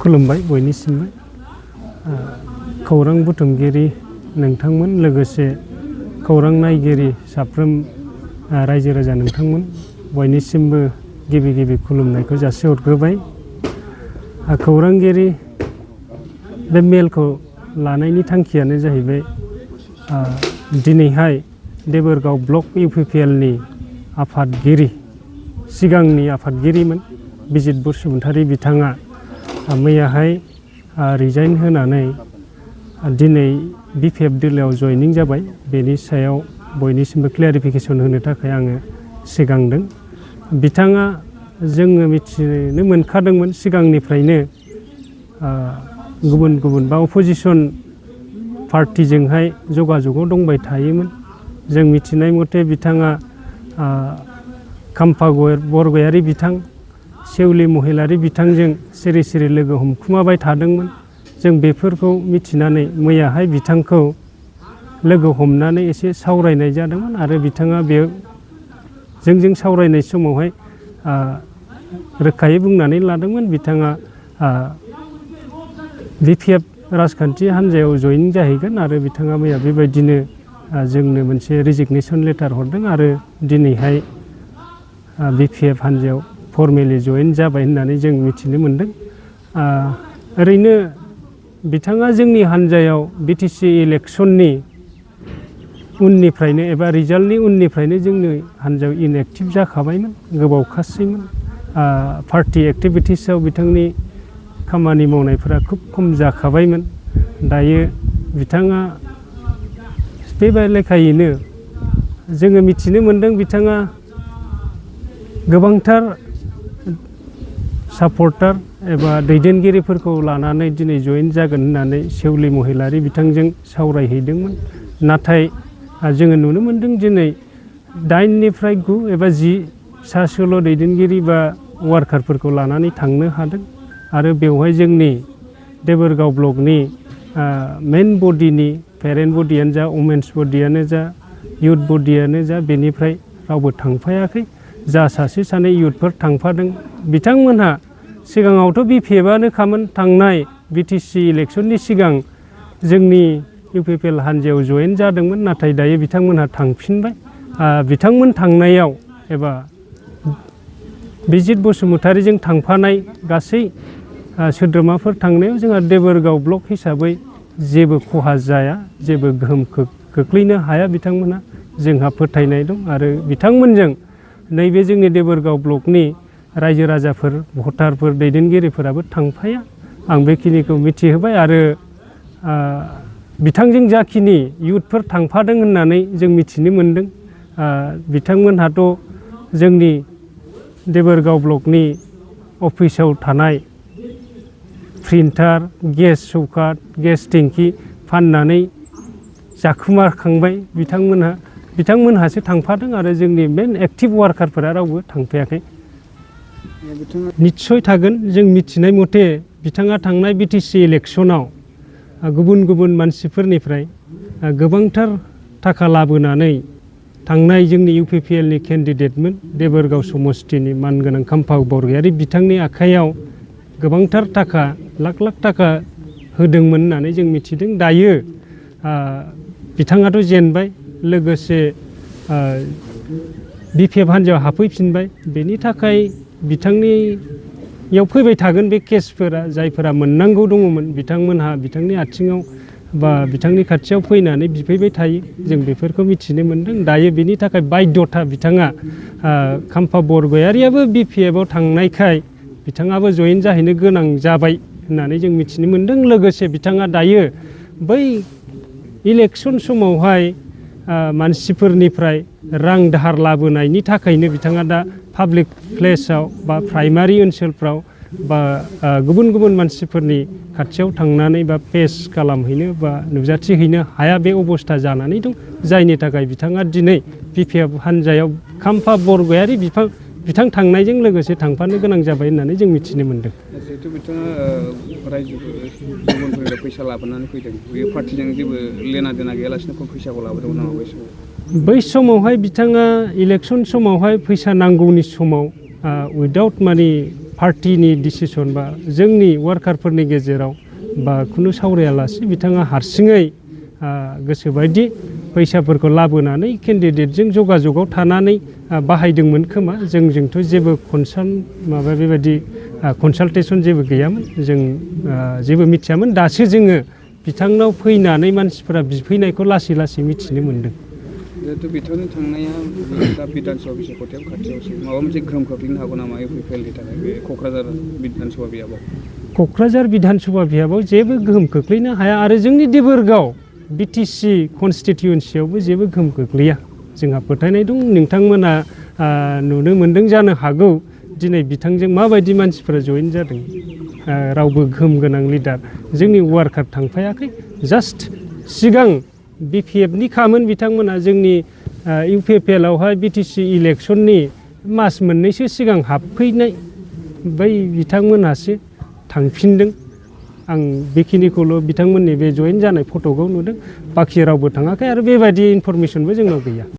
खुलुमबाय बयनिसिमबो खौरां बुथुमगिरि नोंथांमोन लोगोसे खौरां नायगिरि साफ्रोम रायजो राजा नोंथांमोन बयनिसिमबो गिबि गिबि खुलुमनायखौ जासिहरग्रोबाय। खौरांगिरि बे मेलखौ लानायनि थांखियानो जाहैबाय दिनैहाय देबोरगाव ब्लक इउपिपिएलनि आफादगिरि सिगांनि आफादगिरिमोन बिजित बसुमतारी बिथाङा मैयाहाय रिजाइन होनानै दिनै बिपिएफ दोलोआव जयनिं जाबाय। बेनि सायाव बयनिसिमबो क्लियारिफिकेसन होनो थाखाय आङो सिगांदों। बिथाङा जोङो मिथिनो मोनखादोंमोन सिगांनिफ्रायनो गुबुन गुबुन बा अपोजिसन पार्टिजोंहाय जगाजगाव दंबाय थायोमोन। जों मिथिनाय मथे बिथाङा खाम्फा बरगयारी बिथां सेवलि महिलारी बिथांजों सिरि सिरि लोगो हमखुमाबाय थादोंमोन। जों बेफोरखौ मिथिनानै मैयाहाय बिथांखौ लोगो हमनानै एसे सावरायनाय जादोंमोन आरो बिथाङा बे जोंजों सावरायनाय समावहाय रोखायै बुंनानै लादोंमोन बिथाङा बिपिएफ राजखान्थि हान्जायाव जयेन जाहैगोन आरो बिथाङा मैया बेबायदिनो जोंनो मोनसे रिजिगनेसन लेटार हरदों आरो दिनैहाय बिपिएफ हान्जायाव फर्मेलि जयेन जाबाय होननानै जों मिथिनो मोनदों। ओरैनो बिथाङा जोंनि हान्जायाव बिटिसि इलेक्सननि उननिफ्रायनो एबा रिजाल्टनि उननिफ्रायनो जोंनि हान्जायाव इनएक्टिभ जाखाबायमोन, गोबावखासैमोन। पार्टि एक्टिभिटिसआव बिथांनि खामानि मावनायफोरा खुब खम जाखाबायमोन। दायो बिथाङा बे लेखायैनो जोङो मिथिनो मोनदों बिथाङा गोबांथार सापर्टार एबा दैदेनगिरिफोरखौ लानानै दिनै जयेन जागोन होननानै सेवलि महिलारी बिथांजों सावरायहैदोंमोन। नाथाय जोङो नुनो मोनदों दिनै 8निफ्राय 9 एबा 10 सासोल' दैदेनगिरि बा वार्कारफोरखौ लानानै थांनो हादों आरो बेवहाय जोंनि देबोरगाव ब्लकनि मेन बडिनि पेरेन्ट बडियानो जा वमेन्स बडियानो जा इउथ बडियानो जा बेनिफ्राय रावबो थांफायाखै। जा सासे सानै इउथफोर थांफादों बिथांमोनहा सिगाङावथ' बिपिएफआनोखामोन थांनाय बिटिसि इलेक्सननि सिगां जोंनि इउपिपिएल हान्जायाव जयेन जादोंमोन। नाथाय दायो बिथांमोनहा थांफिनबाय। बिथांमोन थांनायाव एबा बिजित बसुमतारीजों थांफानाय गासै सोद्रोमाफोर थांनायाव जोंहा देबोरगाव ब्लक हिसाबै जेबो खहा जाया, जेबो गोहोम खोख्लैनो हाया बिथांमोनहा जोंहा फोथायनाय दं आरो बिथांमोनजों नैबे जोंनि देबोरगाव ब्लकनि रायजो राजाफोर भटारफोर दैदेनगिरिफोराबो थांफाया। आं बेखिनिखौ मिथिहोबाय आरो बिथांजों जाखिनि इउथफोर थांफादों होननानै जों मिथिनो मोनदों बिथांमोनहाथ' जोंनि देबोरगाव ब्लकनि अफिसाव थानाय प्रिन्टार, गेस सौकाट, गेस टेंकि फाननानै जाखुमाखांबाय बिथांमोनहासो थांफादों आरो जोंनि मेन एक्टिभ वार्कारफोरा रावबो थांफायाखै। निस्सय थागोन। जों मिथिनाय मथे बिथाङा थांनाय बिटिसि इलेक्सनाव गुबुन गुबुन मानसिफोरनिफ्राय गोबांथार थाखा लाबोनानै थांनाय जोंनि इउपिपिएलनि केन्डिडेटमोन देबोरगाव समस्तिनि मानगोनां खाम्फा बरगयारी बिथांनि आखायाव गोबांथार थाखा लाख लाख थाखा होदोंमोन होननानै जों मिथिदों। दायो बिथाङाथ' जेनबाय, लोगोसे बिपिएफ हान्जायाव हाबफैफिनबाय। बेनि थाखाय बिथांनियाव फैबाय थागोन बे केसफोरा जायफोरा मोननांगौ दङमोन बिथांमोनहा बिथांनि आथिङाव बा बिथांनि खाथियाव फैनानै बिफैबाय थायो। जों बेफोरखौ मिथिनो मोनदों। दायो बेनि थाखाय बाध्यता बिथाङा खाम्फा बरगयारियाबो बिपिएफआव थांनायखाय बिथाङाबो जयेन जाहैनो गोनां जाबाय होननानै जों मिथिनो मोनदों। लोगोसे बिथाङा दायो बै इलेक्सन समावहाय मानसिफोरनिफ्राय रां दाहार लाबोनायनि थाखायनो बिथाङा दा पाब्लिक प्लेसाव बा प्राइमारि ओनसोलफ्राव बा गुबुन गुबुन मानसिफोरनि खाथियाव थांनानै बा पेस खालामहैनो बा नुजाथिहैनो हाया बे अबस्था जानानै दं। जायनि थाखाय बिथाङा दिनै बिपिएफ हान्जायाव खाम्फा बरगयारी बिथां थांनायजों लोगोसे थांफानो गोनां जाबाय होननानै जों मिथिनो मोनदों। जिहेतु बिथाङा रायजोफोर गुबुनफोरनिफ्राय फैसा लाबोनानै फैदों, बेयो पार्टिजों जेबो लेना देना गैयालासिनो फैसाखौ लाबोदोंमोन नामा बै समाव? बै समावहाय बिथाङा इलेक्सन समावहाय फैसा नांगौनि समाव उइदाउट मानि पार्टिनि डिसिसन बा जोंनि वार्कारफोरनि गेजेराव बा खुनु सावरायालासे बिथाङा हारसिङै गोसोबायदि फैसाफोरखौ लाबोनानै केन्डिडेटजों जगाजगाव थानानै बाहायदोंमोन खोमा। जोंथ' जेबो बेबायदि कनसालटेसन जेबो गैयामोन, जों जेबो मिथियामोन। दासो जोङो बिथांनाव फैनानै मानसिफोरा बिफैनायखौ लासै लासै मिथिनो मोन्दों। जिहेतु बिथांनि थांनाया दा बिधान सभा बिसायख'थियाव खाथियावसो माबा मोनसे गोहोम खोख्लैनो हागौ नामा इउपिपिएलनि थाखाय बे क'क्राझार बिधान सभा बियाबाव? क'क्राझार बिधान सभा बियाबाव जेबो गोहोम खोख्लैनो हाया आरो जोंनि देबोरगाव बिटिसि कनस्टिटिउन्सियावबो जेबो गोहोम खोख्लैया। जोंहा फोथायनाय दं नोंथांमोना नुनो मोन्दों जानो हागौ दिनै बिथांजों माबायदि मानसिफोरा जइन जादों। रावबो गोहोम गोनां लिडार जोंनि वार्कार थांफायाखै। जास्ट सिगां बिपिएफनि खामोन बिथांमोना जोंनि इउपिपिएलआवहाय बिटिसि इलेक्सननि मास मोननैसो सिगां हाबफैनाय बै बिथांमोनहासो थांफिनदों। आं बेखिनिखौल' बिथांमोननि बे जइन जानाय फटकआव नुदों, बाखि रावबो थाङाखै आरो बेबायदि इनफरमेसनबो जोंनाव गैया।